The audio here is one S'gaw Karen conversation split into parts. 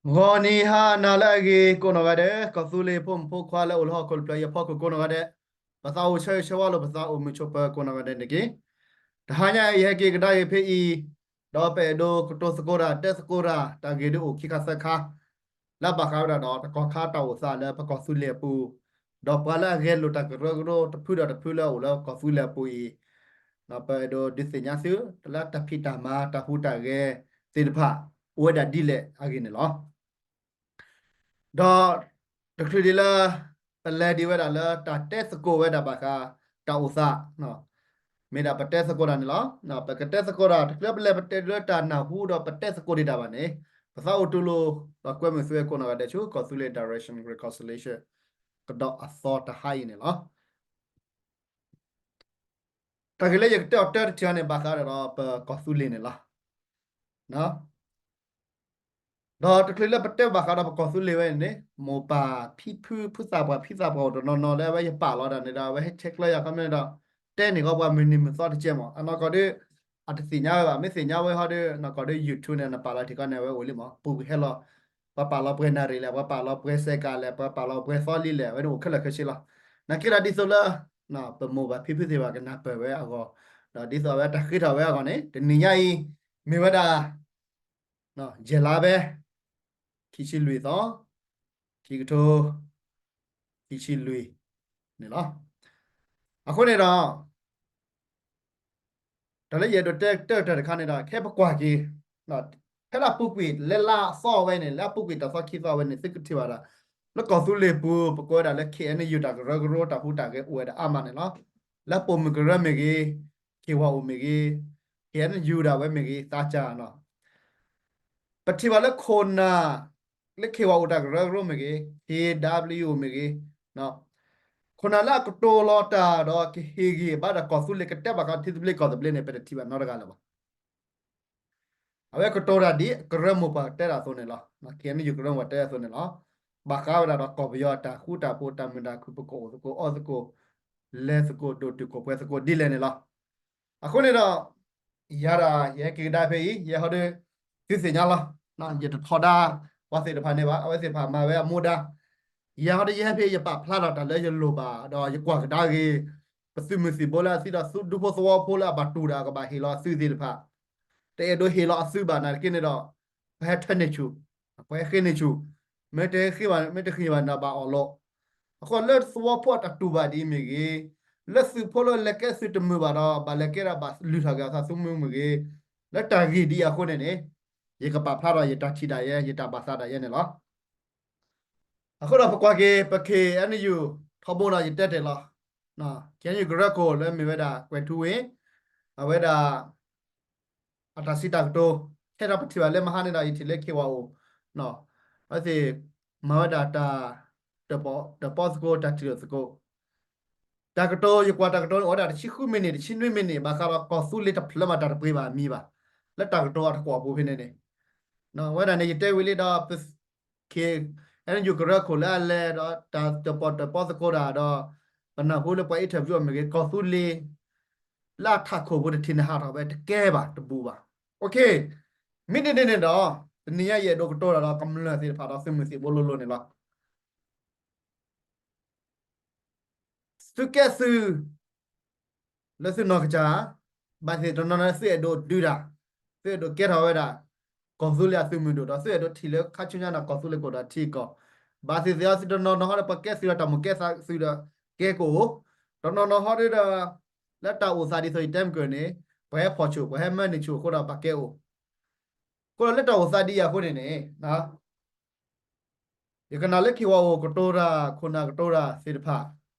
ဂီၤနံၤဟါနၤလၢအဂ့ၤကိးနီၢ်ဂၤဒဲး, ကီၢ်သူလ့ၤဖိမုၣ်ဖိခွါလၢအိၣ်လၢဟီၣ်ခိၣ်တဖျၢၣ်အံၤအဖီခိၣ်ကိးနီၢ်ဂၤဒဲး, ပသးအိၣ်ဆၢဂ့ၤဆၢဝါလိာ်ပသးအိၣ်မုာ်ဆိးပၢၤကိးနီၢ်ဂၤဒဲးန့ၣ်တက့ၢ်. တဟါညါအံၤ ယဟဲက့ၤကဒါက့ၤဖဲအံၤ, ဒီးပအဲၣ်ဒိးကတိၤသကိးတၢ် တဲသကိးတၢ် တၢ်ဂ့ၢ်ဒ်အိၣ်ခံခါသၢခါ လၢအဘၣ်ဃးဝဲဒၣ်ဒီးတကီၢ်ခါတၢ်အိၣ်သးလၢပကီၢ်သူလ့ၤအပူၤ, ဒီးပှၤလၢအဂဲၤလိာ်တၢ်ကရၢကရိတဖုဒီးတဖုလၢအအိၣ်လၢကီၢ်သူလ့ၤအပူၤအံၤ, ပအဲၣ်ဒိးဒုးသ့ၣ်ညါသု တၢ်လၢတၢ်ဖံးတၢ်မၤတၢ်ဟူးတၢ်ဂဲၤသ့ၣ်တဖၣ် အိၣ်ဝဲဒၣ်ဒ်လဲၣ်အဂ့ၢ်န့ၣ်လီၤ. ဒီးတချုးဒံးလၢ ပလဲၤဒံးဝဲဒၣ်လၢတၢ်တဲသကိးဝဲဒၣ်ဘၣ်ဃးတၢ်အိၣ်သး, မ့ၢ်ဒၣ်ပတဲသကိးတၢ်န့ၣ်လီၤ. ပကတဲသကိးတၢ် တချုးပလဲၤပတဲလၢတၢ်နၢ်ဟူဒီးပတဲသကိးဒံးတၢ်ဘၣ်န့ၣ်, ပသးအိၣ်တူၢ်လိာ် ဒီးကွဲမုာ်သုဝဲကိးနီၢ်ဂၤဒဲးဆူ ကီၢ်သူလ့ၤ Direction Reconciliation ကဒီးအသီတဟါအံၤန့ၣ်လီၤ. တၢ်ဂ့ၢ်လၢယကတဲအီၤတၢ်တထံၣ်အံၤန့ၣ် ဘၣ်ဃးဒီးပကီၢ်သူလ့ၤန့ၣ်လီၤ. ဒီးတချုးလၢပတဲဘၣ်ဃးဒီးပကီၢ်သူလ့ၤဝဲန့ၣ်န့ၣ်, မိၢ်ပၢ်ဖံဖု ဖုသးပှၢ်ဖံသးပှၢ်အိၣ်တနီၤနီၤလၢအဝဲယပာ်လီၤဒၣ်န့ၣ်ဒီး အဝဲဟဲဆဲးကျၢယၤခီမ့ၢ်ဒီး တဲန့ၢ်ဃီပှၤမုၢ်နံၤမုၢ်သီတကဲမး. အနီၢ်ကီၢ်ဒုး အတသ့ၣ်ညါဝဲဘၣ်, မ့ၢ်သ့ၣ်ညါဝဲဟီဒီး နီၢ်ကီၢ်ဒုး YouTube န့ၣ် နပာ်လီၤထံၣ်ခီန့ၣ် အဝဲအိၣ်လံမး, ပူၤကွံာ်ဟဲလီၤ, ပှၤပာ်လီၤပှဲၤနၣ်ရံၣ်လဲၣ်, ပှၤပာ်လီၤပှဲၤစဲးကၤလဲၣ်, ပှၤပာ်လီၤပှဲၤသီလံလဲၣ်, အဝဲန့ၣ်အိၣ်ခဲလၢာ်ခဲဆ့လီၤ. နာ်က့ဒီးဒ်သိးလၢ ပမိၢ်ပၢ်ဖံဖုသ့ၣ်တဖၣ်ကနၢ်ပၢၢ်ဝဲအဂီၢ်, ဒီးဒ်သိးအဝဲတၢ်ဃ့ထီၣ်ဝဲအဂီၢ်န့ၣ် တနံၤညါအံၤ မ့ၢ်ဝဲဒၣ် ယဲၢ်လါဘဲ ခံဆံလွံၢ်သီ, ခံကထိ ခံဆံလွံၢ်န့ၣ်လီၤ. အဃိန့ၣ်ဒီး တၢ်လၢယအဲၣ်ဒိးတဲတၢ်တခါန့ၣ်ဒီး ခဲပကွၢ်က့ၤ ဖဲလၢအပူၤကွံာ်လၢလါသီဝဲန့ၣ်, လၢအပူၤကွံာ်တၢ်သီခံသီဝဲန့ၣ် သုကထံၣ်ဘၣ်ဒီး လၢကီၢ်သူလ့ၤပူၤ ပကိးဝဲဒၣ်လၢ KNU တၢ်ကရၢကရိတၢ်ဟူးတၢ်ဂဲၤအိၣ်ဝဲဒၣ်အါမးန့ၣ်လီၤ. လၢပိာ်မုၣ်ကရၢမ့ၢ်ဂ့ၤ, ခ့ၣ်ဝၤအိၣ်မ့ၢ်ဂ့ၤ, KNU ဒၣ်ဝဲမ့ၢ်ဂ့ၤ, သးစၢ်နီၤ ပထံၣ်ဘၣ်လၢခိၣ်နၢ် လၢခ့ၣ်ဝၤအိၣ်တၢ်ကရၢကရိမ့ၢ်ဂ့ၤ, KNU မ့ၢ်ဂ့ၤ, ခိၣ်နၢ်လၢအကတိၤလီၤတၢ်ဒီးကဟ့ၣ်ဂံၢ်ဘါဒီးကီၢ်သူလ့ၤ ကတဲဘၣ်ဃးထံသဘျ့ကီၢ်သဘျ့န့ၣ် ပတထံၣ်ဘၣ်နီတဂၤလၢၤဘၣ်. အဝဲကတိၤတၢ်ဒ်ကရၢမိၢ်ပှၢ်တဲဒၣ်အသိးန့ၣ်လီၤ. KNU ကရၢမိၢ်ပှၢ်တဲဒၣ်အသိးန့ၣ်လီၤ. ဘၣ်ဃးဝဲဒၣ်ဒီးကီၢ်ပယီၤအတၢ်ဃူတၢ်ဖိး တၢ်မုာ်တၢ်ခုၣ် ပကအိၣ်သကိးအီသကိး လဲၤသကိးဒိၣ်တုာ်ခိၣ်ပှဲၤသကိးဒ်လဲၣ်န့ၣ်လီၤ. အဃိန့ၣ်ဒီး ယၤဒၣ် ယဟဲက့ၤကဒါဖဲအံၤ ယဲဟီဒီး သုသ့ၣ်ညါလီၤ. ယတထီဒါ ပှၤသ့ၣ်တဖၣ်န့ၣ်ဘၣ်, အဝဲသ့ၣ်တဖၣ်မၤဝဲအမူဒါ. ယဲဟီဒီး ယဟဲဖဲအံၤ ယပာ်ဖျါထီၣ်တၢ်လၢယလိၣ်ဘၣ် ဒီးယကွၢ်ကဒါက့ၤ ပသုးမုၢ်သံၣ်ဘိလၢအသံဒီး ဒူဖိသဝီဖိလၢအဘၣ်တူၢ်ဒၣ်ကဘၣ်ဟ့ၣ်လီၤအသုသ့ၣ်တဖၣ် တအဲၣ်ဒိးဟ့ၣ်လီၤအသုဘၣ်နာ်သက့န့ၣ်ဒီး ပှၤဟဲထၢန့ၢ်ဆူၣ်, ပှၤဟဲဃ့န့ၢ်ဆူၣ်, မ့ၢ်တဃ့ဘၣ် မ့ၢ်တဃ့ဘၣ်န့ၣ်ဒီးဘၣ်အီၣ်လီၤ. အဃိလၢသဝီဖိအတၢ်တူၢ်ဘၣ်ဒ်အံၤမ့ၢ်ဂ့ၤ, လၢသုးဖိလၢလဲၤကဲသုးတမုာ်ဘၣ်ဒီး ဘၣ်လဲၤကဲဒီးဘၣ်လုၢ်ထီၣ်က့ၤအသးသမူမ့ၢ်ဂ့ၤ, လၢတၢ်ဂ့ၢ်ဒ်အံၤအဃိန့ၣ်န့ၣ် ယကပာ်ဖျါထီၣ်ယတၢ်ထံၣ်ဒၣ်ယဲ ယတၢ်ဘၣ်သးဒၣ်ယဲန့ၣ်လီၤ. အဃိဒီးပကွၢ်က့ၤ ပ KNU ထီဘိဒီး ယတဲတ့ၢ်လီၤ. KNU ကရၢခိၣ်လၢမ့ၢ်ဝဲဒၣ် ကွဲၤထူဝ့ၣ် အဝဲဒၣ် အတၢ်စံးတၢ်ကတိၤ ခဲဒီးပထံၣ်ဘၣ်လၢမဟါန့ၣ်ဒီး ယထံၣ်လၢခ့ၣ်ဝၤအိၣ် အဝဲသ့ၣ် မၤဝဲဒၣ်တၢ် တၢၣ်ပီၣ်သကိး တၢ်ထံၣ်လိာ်သကိး တၢ်ကတိၤ ယကွၢ်တၢ်ကတိၤန့ၣ် အိၣ်ဝဲဒၣ်တဆံဃုမံးနံး တဆံနွံမံးနံး ဘၣ်ဃးဒီးကီၢ်သူလ့ၤတဖျၢၣ်မးတၢ်တပှ့ၤဘၣ်အမံၤဘၣ် လၢတၢ်ကတိၤအတကွီၢ်ပူၤဖဲန့ၣ်န့ၣ် ဝဲဒၣ်န့ၣ် ယတဲဝံၤလံဒီး KNU ကရၢခိၣ်လၢအလဲၤဒီး တၢ်တၢၣ်ပီၣ်တၢၣ်ပီသကိးတၢ်ဒီး ပနၢ်ဟူလၢပှၤ interview အီၤမ့ၢ်ဂ့ၤ ကီၢ်သူလ့ၤ လၢအထးခိၣ်ဖိတထံၣ်န့ၣ်ဟးထီၣ်ဝဲတကဲဘၣ်တဘူးဘၣ်. မ့ၢ်ဒ်န့ၣ်န့ၣ်ဒီး တနံၤညါယအဲၣ်ဒိးကတိၤတၢ်ဒီးကမျၢၢ်သ့ၣ်တဖၣ်ဒီးသုးမုၢ်သံၣ်ဘိလိၤလိၤန့ၣ်လီၤ. သုကဲသုး လၢသုနီၢ်ကစၢ်, ဘၣ်သ့ၣ်တနီၤနီၤသုအဲၣ်ဒိးဒုးတၢ်, သုအဲၣ်ဒိးကဲထီၣ်ဝဲဒၣ် ကီၢ်သူလ့ၤအသုးမုၢ်ဒိၣ် ဒီးသုအဲၣ်ဒိးထံၣ်လၢခါဆူညါန့ၣ် ကီၢ်သူလ့ၤကအိၣ်ဒီးထံကီၢ်, ဘၣ်သ့ၣ်သ့ၣ်အီၤသုတနီၤနီၤဟီဒီး ပကဲသုးဒီးတၢ်မိၣ်ကဲသုးဒီးကဲကအိၣ်, တနီၤနီၤဟီဒီး လၢတၢ်အိၣ်သးဒ်သိးယတဲမုၢ်ကၢၢ်န့ၣ် ပှၤဟဲဖီၣ်ဆူၣ် ပှၤဟဲမၢန့ၢ်ဆူၣ်အဃိဒီးဘၣ်ကဲအိၣ်, အဃိဒီးလၢတၢ်အိၣ်သးဒ်အံၤအဃိန့ၣ်န့ၣ် ယကနၣ်လၢခ့ၣ်ဝၤအိၣ်ကတိၤတၢ် ခိၣ်နၢ်ကတိၤတၢ်သ့ၣ်တဖၣ်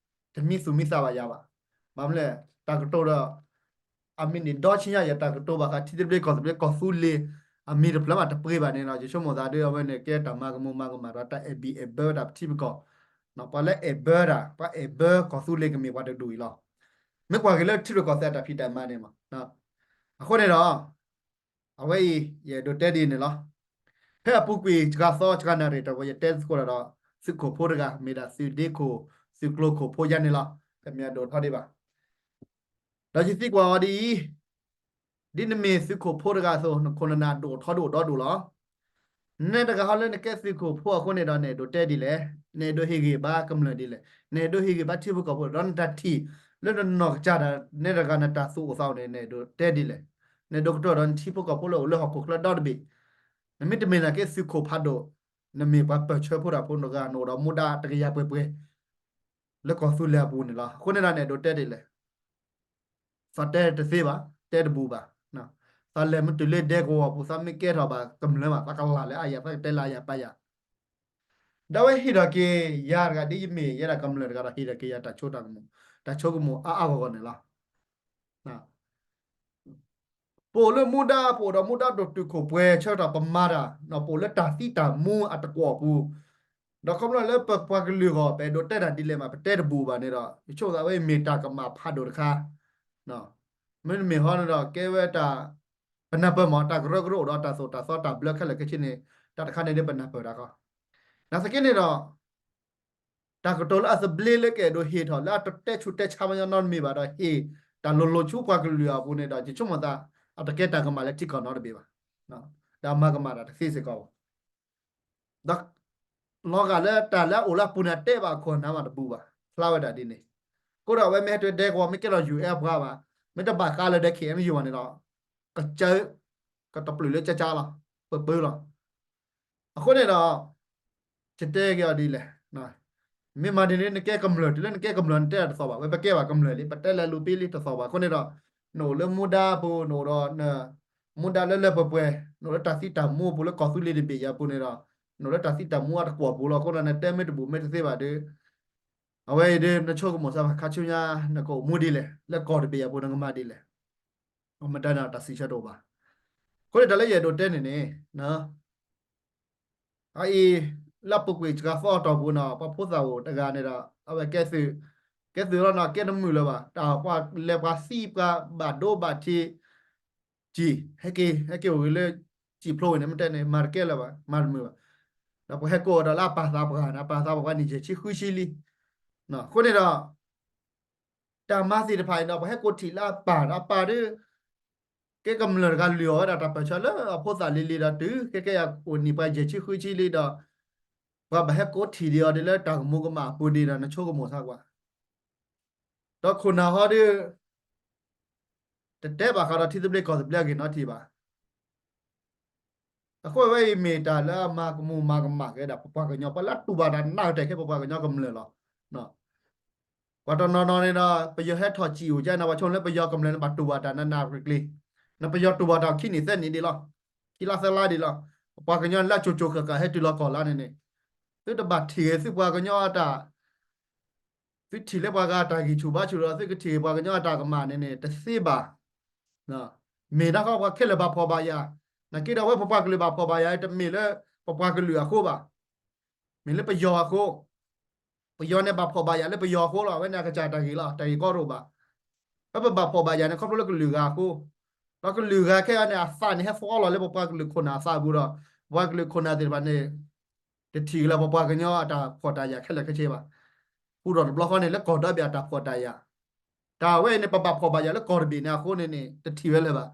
တမံသူၣ်မံသးဘၣ်ယၤဘၣ်. ဘၣ်မနုၤလဲၣ် တၢ်ကတိၤဒီး အမံၤန့ၣ်ဒီဆံညါ ယတၢ်ကတိၤဘၣ်ဃးထံသဘျ့ကီၢ်သဘျ့ ကီၢ်သူလ့ၤ အမံၤတဖျၢၣ်မးတပှ့ၤဘၣ်န့ၣ်လီၤ. ယဆိကမိၣ်သးဒီး အဝဲန့ၣ်ကဲတၢ်မၤကမူၤမၤကမၣ်ဒီးတၢ်အဲၣ်ဘံၣ်အဲၣ်ဘၢဝဲဒၣ်ပထံပကီၢ်, ပှၤလၢအဲၣ်ဘၢတၢ် ပှၤအဲၣ်ဘၢကီၢ်သူလ့ၤကမ့ၢ်ပှၤတဒူၣ်အံၤလီၤ. မ့ၢ်ကွၢ်က့ၤလၢထံရူၢ်ကီၢ်သဲးအတၢ်ဖံးတၢ်မၤန့ၣ်မး အဃိန့ၣ်ဒီး အဝဲအံၤ ယအဲၣ်ဒိးတဲဒ်အံၤန့ၣ်လီၤ. ဖဲအပူၤကွံာ်စှၤသီစှၤနၣ်ရံၣ်တဝဲ ယတဲသကိးတၢ်ဒီး သုးခိၣ်ဖိတဂၤ မ့ၢ်ဒၣ်သုးဒ့ခိၣ် သုးကျိၤခိၣ်ဖိယါန့ၣ်လီၤ. တမ့ၢ်အဒိၣ်ထီဒံးဘၣ်. ဒီးယသံကွၢ်အီၤဒ်အံၤ, ဒ်နမ့ၢ်သုးခိၣ်ဖိတဂၤအသိး နခိၣ်နနၢ်ဒိၣ်ထီဒိၣ်ဒီဒိၣ်လီၤ. နဲတဂၤဟီလၢနကဲသုးခိၣ်ဖိအဃိန့ၣ်ဒီး နအဲၣ်ဒိးတဲဒ်လဲၣ်, နအဲၣ်ဒိးဟ့ၣ်ဂံၢ်ဘါကမျၢၢ်ဒ်လဲၣ်, နအဲၣ်ဒိးဟ့ၣ်ဂံၢ်ဘါထံဖိကီၢ်ဖိ ဒီးနတၢ်ထံၣ်လၢနနီၢ်ကစၢ်ဒၣ် နဲတဂၤ နတၢ်သူၣ်အိၣ်သးအိၣ်န့ၣ် နအဲၣ်ဒိးတဲဒ်လဲၣ်. နအဲၣ်ဒိးကတိၤဒီးနထံဖိကီၢ်ဖိလၢအိၣ်လၢဟီၣ်ခိၣ်ချၢဒီတဘ့ၣ်, နမ့ၢ်တမ့ၢ်နာ်က့သုးခိၣ်ဖးဒိၣ်, နမ့ၢ်ပှၤပၢၢ်ဆၢဖိတၢ်ဖိတဂၤ နအိၣ်ဒီးမူဒါတကယၤပှဲၤပှဲၤ လၢကီၢ်သူလ့ၤအပူၤန့ၣ်လီၤ. အဃိန့ၣ်ဒီး နအဲၣ်ဒိးတဲဒ်လဲၣ်. သးတဲတသ့ဘၣ်, တဲတဘူးဘၣ်. သးလဲၤမ့ၢ်တုၤလၢဒဲကဝီၤပူၤ သးမ့ၢ်ကဲထီၣ်ဘၣ်ကမျၢၢ်ဘၣ်, သးကလၤလၢအယၤ, သးကတဲလၢအယၤပာ်ယၤ, ဒီးအဝဲဟ့ၣ်ထီၣ်က့ၤယၤတဂၤ ဒ်ယမ့ၢ်ယဲဒၣ်ကမျၢၢ်တဂၤဒီး ဟ့ၣ်ထီၣ်က့ၤယၤတၢ်ဆိတၢ်ကမူၤ, တၢ်ဆိကမိၣ်အါအါဂီၢ်ဂီၢ်န့ၣ်လီၤ. ပအိၣ်လၢမူဒါ, ပအိၣ်ဒီးမူဒါဒိၣ်တုာ်ခိၣ်ပှဲၤဆၢကတီၢ် ပမၤတၢ်, ပအိၣ်လၢတၢ်သံတၢ်မူအတကွီၢ်ပူၤ, ဒီးခီဖျိလၢပပှၤကလုာ်အဂီၢ် ပအဲၣ်ဒိးတဲတၢ်ဒ်လဲၣ်မး ပတဲတဘူးဘၣ်န့ၣ်ဒီး ယဆိကမိၣ်သးဝဲအံၤမ့ၢ်တၢ်ကမၣ်ဖးဒိၣ်တခါ, မ့တမ့ၢ်ဟီန့ၣ်ဒီး ကဲဝဲတၢ် ပနၢ်ပၢၢ်မး တၢ်ကရၢကရိအိၣ်ဒီးတၢ်သိၣ်တၢ်သီ တၢ်ဘျၢခဲလၢာ်ခဲဆ့န့ၣ် တၢ်တခါန့ၣ်ဒ်ပနၢ်ပၢၢ်တၢ်ဃီ, နာ်သက့န့ၣ်ဒီး တၢ်ကတိၤလၢအသဘျ့လၢကအဲၣ်ဒိးဟ့ၣ်ထီၣ်လၢအတတဲဆူးတဲဆါမညီနီတမံၤဘၣ်ဒီး ဟ့ၣ်တၢ်လိၤလိၤဆူပှၤကလုာ်အပူၤန့ၣ်ဒီး ယဆိကမိၣ်သး အတကဲတၢ်ကမၣ်လၢထံကီၢ်နီတဘ့ၣ်ဘၣ်, ဒီးအမၤကမၣ်တၢ်တသ့စ့ၢ်ကီးဘၣ်. ဒီး လီၤဂာ်လၢတၢ်လၢအအိၣ်လၢအပူၤန့ၣ် အတဲဘၣ်ခိၣ်နၢ်မးတဘူးဘၣ်, ဖျါဝဲဒၣ်ဒ်န့ၣ်, အဃိဒီးအဝဲမ့ၢ်ဟဲတုၤဒဲကဝီၤ မ့ၢ်ကဲထီၣ် ယူၢ်အဲၣ် ပှၤဘၣ်, မ့ၢ်တဘၣ်ဃးလၢဒဲ ခ့ၣ်အဲၣ်ယူၢ် ဘၣ်န့ၣ်ဒီး ကစၢ ကတပျုာ်လၢကၠါကၠါလီၤ, ပပၢလီၤ. အဃိန့ၣ်ဒီး ယတဲက့ၤအီၤဒ်လဲၣ်, မ့ၢ်မၤဒ်န့ၣ် နကဲကမျၢၢ် တုၤလၢနကဲကမျၢၢ် နတဲတၢ်တသီၣ်ဘၣ်, ဝဲပကဲဘၣ်ကမျၢၢ်လံ ပတဲလၢလူၤပ့လံတသီၣ်ဘၣ်. အဃိန့ၣ်ဒီး နအိၣ်လၢမူဒါအပူၤ နအိၣ်ဒီး မူဒါလၢလၢပှဲၤပှဲၤ နအိၣ်လၢတၢ်သံတၢ်မူအပူၤ လၢကီၢ်သူလ့ၤတဘ့ၣ်အံၤအပူၤန့ၣ်ဒီး နအိၣ်လၢတၢ်သံတၢ်မူအတကွီၢ်ပူၤလီၤ. အဃိဒီး နတဲမ့ၢ်တဘူးမ့ၢ်တသ့ဘၣ်ဒီး အဝဲအံၤဒီး နဆိကမိၣ်စၢ်ဘၣ် ခါဆူညါ နကအိၣ်မူဒ်လဲၣ်, လၢကီၢ်တဘ့ၣ်အံၤအပူၤ နကမၤဒ်လဲၣ်, မတၤန့ၣ်တၢ်စံးဆၢတအိၣ်ဘၣ်. အဃိန့ၣ် တၢ်လၢယအဲၣ်ဒိးတဲန့ၣ်န့ၣ် အအံၤ လၢအပူၤကွံာ်စှၤသီအတီၢ်ပူၤန့ၣ် ပှၤဖိသၣ်အိၣ်တဂၤန့ၣ်ဒီး အဝဲကဲသုး, ကဲသုးလီၤန့ၣ် ကဲတမုာ်လၢၤဘၣ်, တၢ်ပှၤလဲၤပှၤသံပှၤ ဘၣ်ဒိဘၣ်ထံး စံၣ်, ဟဲက့ၤ ဟဲက့ၤအိၣ်ဂ့ၤလၢ စံၣ်ဖျိဝဲန့ၣ် မ့ၢ်တဲန့ၣ် မၤတကဲလၢၤဘၣ်, မၤတမုာ်ဘၣ်. ဒီးပှၤဟဲကိးအီၤဒီးလၢအပာ်သးပှၤန့ၣ် အပာ်သးပှၤန့ၣ် ယဲၢ်ဆံဃုဆံလံ. အဃိန့ၣ်ဒီး တၢ်မၤသ့ၣ်တဖၣ်အံၤဒီး ပှၤဟဲကိးထံၣ်လၢအပၢ်ဒီး အပၢ်ဒီး ကဲကမျၢၢ်တဂၤ လုၢ်အီၣ်ဝဲဒၣ်တၢ်ပၢၢ်ဆၢလၢအဖိသၣ်လံၤလံၤဒီး တုၤခဲကဲယၤအိၣ်နံၣ်ပှၤယဲၢ်ဆံဃုဆံလံဒီး ပှၤဘၣ်ဟဲကိးထံၣ်ဒံးအီၤဒ်လၢတၢ်ကမူၤကမၣ်အပူၤဒံးဒီး နဆိကမိၣ်ဆၢကွၢ်. ဒီးခိၣ်နၢ်ဟီဒီး တတဲဘၣ်ဃးဒီးထံသဘျ့ကီၢ်သဘျ့အဂ့ၢ်နီတထံၣ်ဘၣ်. အဃိအဝဲအံၤမ့ၢ်တၢ်လၢအမၤကမူၤမၤကမၣ်က့ၤဒၣ်ပပှၤကညီ ပှၤလၢအတူၢ်ဘၣ်တၢ်နးကတၢၢ်ခဲ ပပှၤကညီကမျၢၢ်လီၤ. ပှၤတနီၤနီၤန့ၣ်ဒီး ပယီၤဟဲထီၣ်စံၣ်အိၣ်ကဲန့ၣ် ပှၤဆိကမိၣ်လၢပယီၤကမျၢၢ်န့ၣ် ဘၣ်တူၢ်ဘၣ်တၢ်နးနးကျံၤကျံၤ, နပယီၤတူၢ်ဘၣ်တၢ်ခံနံၣ်သၢနံၣ်ဒံးလီၤ, ခံလါသၢလါဒံးလီၤ. ပပှၤကညီလၢအကၠိကၠိဃၣ်ဃၣ်ဟဲတုၤလီၤကီၢ်လါန့ၣ်န့ၣ် သုတဘၣ်ထံၣ်ဂ့ၤသုပှၤကညီအတၢ် သုထံၣ်လၢပှၤဂၤတၢ်ဂံၢ်ဆူၣ်ဘါဆူၣ်ဒီး သုကထံၣ်ပှၤကညီအတၢ်ကမၣ်န့ၣ်န့ၣ် တသ့ဘၣ်. မ့ၢ်ဒၣ်ဃီပှၤခဲလၢာ်ဘၣ်ဖှီၣ်ဘၣ်ယာ်, နာ်က့ဒီးအဝဲပပှၤကလုာ်ဘၣ်ဖှီၣ်ဘၣ်ယာ် တမ့ၢ်လၢပပှၤကလုာ်အဃိဘၣ်. မ့ၢ်လၢပယီၤအဃိ, ပယီၤန့ၣ်ဘၣ်ဖှီၣ်ဘၣ်ယာ်လၢပယီၤအဃိလီၤ. အဝဲန့ၣ်အကစၢ်တၢ်ဂ့ၢ်လီၤ, တၢ်ဂ့ၢ်ကီတအိၣ်ဘၣ်. ဖဲပဘၣ်ဖှီၣ်ဘၣ်ယာ်န့ၣ် ခီဖျိလၢကလုာ်ဂၤအဃိ, ဒီးကလုာ်ဂၤခဲအံၤန့ၣ် အသးန့ၣ်ဟဲဖီလီၤလၢပပှၤကလုာ်ခိၣ်နၢ်အသးပူၤဒီး ပှၤကလုာ်ခိၣ်နၢ်သ့ၣ်တဖၣ်န့ၣ် တထံၣ်က့ၤလၢပပှၤကညီအတၢ်ဖှီၣ်တၢ်ယာ်ခဲလၢာ်ခဲဆ့ဘၣ်. ဃုာ်ဒီးတဘျီဃီန့ၣ် လၢကီၢ်ဒီဘ့ၣ်အတၢ်ဖှီၣ်တၢ်ယာ်, တၢ်ဝဲအံၤန့ၣ် ပဘၣ်ဖှီၣ်ဘၣ်ယာ်လၢကီၢ်တဘ့ၣ်န့ၣ်အဃိန့ၣ်န့ၣ် တထံၣ်ဝဲလၢၤဘၣ်.